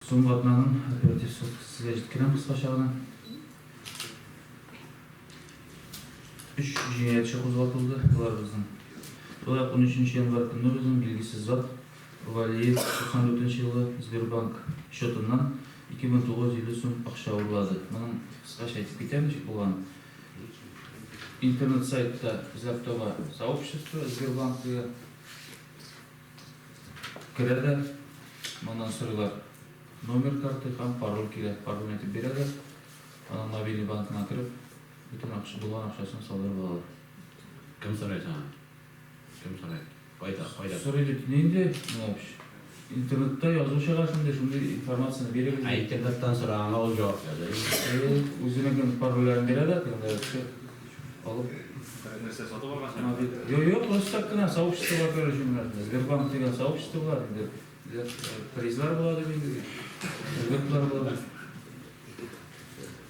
Соңгы атнаның оператив сводкасы сезгә җиткерәм кыскача гына. Өч җинаятьче кузгатылды, болар безнең. Шулай ук унөченче январь көнне безнең билгесез зат Валиев 94 нче елгы Сбербанк счетыннан 2950 сум акча урлады. Моның кыскача әйтеп китәм, ничек булганын. Интернет сайтта эзләп таба сообщество Сбербанк дигән. Керә дә, моннан сорыйлар номер карты һәм пароль кирәк. Парольне әйтеп бирә дә, аның мобильный банкына кереп, бөтен акча, булган акчасын салдырып алалар. Кем сорый соң аны? Кем сорый? Кайда, кайда? Сорый дип, нинди, менә интернетта язу чыга шундый, шундый информацияне бирегез Ә дип. интернеттан сораганга ул җавап яза, әйеме? Әйе, үзенекен парольләрен бирә дә, тегендә кеше алып. Нәрсә сатып алган соң? Мобиль. Юк, юк, просто так кына сообществога керер өчен генә. Сбербанк дигән сообщество бар инде. Призлар була дип инде. Льготалар була дип.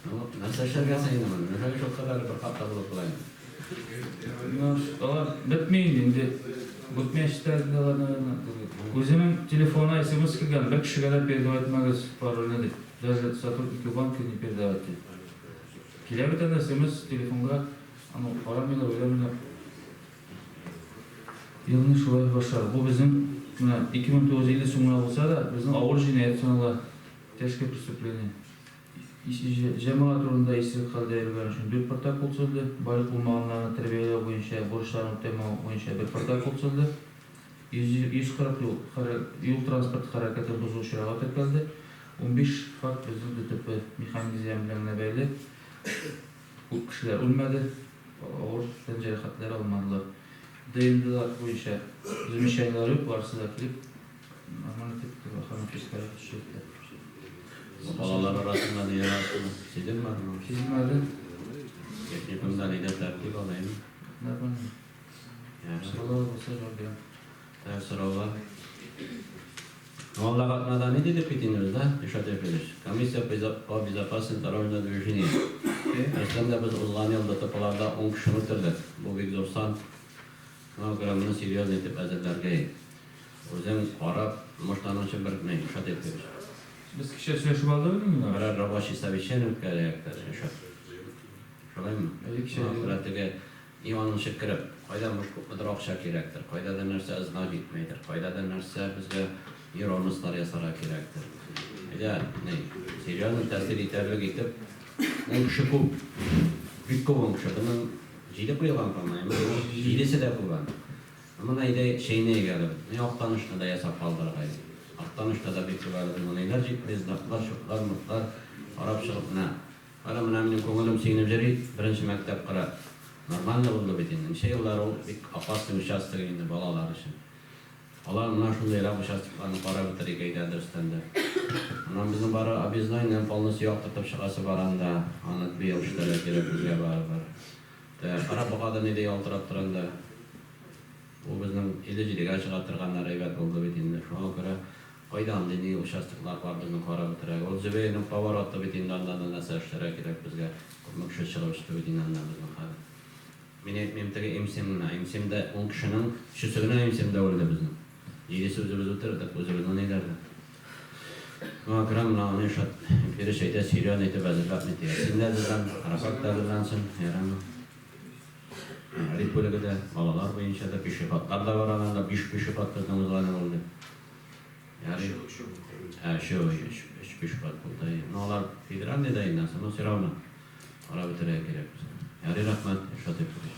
Ну, нәрсә эшләргә соң инде моны? Неужели шул кадәр бер катта булып була инде? Ну, алар бетми инде, инде бетмәячәкләр инде алар, наверное. Үзенең телефонына смс килгән, бер кешегә дә передавать итмәгез парольне дип. Даже сотрудники банка не передавать дип. Килә бит анда смс телефонга, аны карамыйлар, уйламыйлар. Елны шулай башлар. Бу безнең менә 2950 сум гына булса да, безнең авыр җинаять санала. Тяжкое преступление. Җәмәгать урынында исерек хәлдә йөргән өчен дүрт протокол төзелде. Балигъ булмаганнарны тәрбияләү буенча бурычларын үтәмәү буенча бер протокол төзелде. 140 юл юл-транспорт хәрәкәтен бозу очрагы теркәлде. 15 факт безнең ДТП, механик зыян белән генә бәйле. Күп кешеләр үлмәде, авыр тән җәрәхәтләре алмадылар. ДНДлар буенча замечаниеләр юк, барысы да килеп, нормаль итеп дәваханә төшерделәр. Балалар арасында ни арасында сизелмәдеме? Сизелмәде. Техникумда нидә тәртип алайм? Нормально. Сораулар булса җавап бирәм. Так, сораулар. Ну, Аллага атнада ни дидек бит инде без, да, Илшат Яфилович? Комиссия по безопасности дорожного движения. Мәсәлән дә без узган ел ДТПларда ун кешене үтердек. Бу бик зур сан. Шуңа күрә моны серьезно итеп әзерләргә иде. Үзең карап, может, аның өчен бер ни, Илшат Яфилович. Без кичә сөйләшеп алдык инде моны. Берәр рабочий совещание үткәрәектер, Илшат. Шулаймы? Әйе, кичә. Шуңа күрә теге И аныңчы кереп, кайда муж күпмедер акча кирәктер, кайдадыр нәрсә ызга җитмәйдер, кайдадыр нәрсә безгә неронуслар ясарга кирәктер. Әйдә, ни, серьезно тәэсир итәрлек итеп, ун кеше күп, бик күп ун кеше. Безнең җиде куелган, по-моему, җидесе дә күп аның. Моны әйдә чәйнәйек әле. Ни Актанышны да ясап калдырырга иде. Актанышта да бик күп әле безнең ниләр җитми, знаклар, чуклар, мутлар, карап чыгып менә. Кара, менә минем күңелем сөенеп йөри, беренче мәктәп кара. Нормально булды бит инде. Ничә еллар ул бик опасный участок инде балалар өчен. Алар менә шундыйрак участокларны карап бетерик әйдә дөрестән дә. Аннан безнең бары объездной полностью яктыртып чыгасы бар анда. Аны быел эшләргә кирәк безгә барыбер. Тә, кара богада нидә ялтырап тора анда. Ул безнең 57 гә чыга торганнар әйбәт булды бит инде. Шуңа күрә Кайда андый ни участоклар бар безнең карап бетерәге. Ул Зөбәернең повороты бит инде аннан да нәрсә эшләргә кирәк безгә. Күпме кеше чыгып очты бит инде аннан безнең хәзер. Мин әйтмим теге Имсим генә. Имсимдә ун кешенең өчесе генә Имсимдә үлде безнең. Җидесе үзебез үтердек, үзебезнең ниләрдә. Шуңа күрә менә аны Илшат Империч әйтә, серьезно итеп әзерләп нитегез. Син дә әзерлән, Рафак та әзерләнсен, ярыймы? Мәгариф бүлеге дә, балалар буенча да, пешеходлар да бар анда, биш пешеход безнең узган ел үлде. Ярый. Ә, өчәү, өч, өч пешеход булды. Ну, алар федеральный да инде, но все равно карап бетерергә кирәк безгә. Ярый, рәхмәт, Илшат Ибраһимович.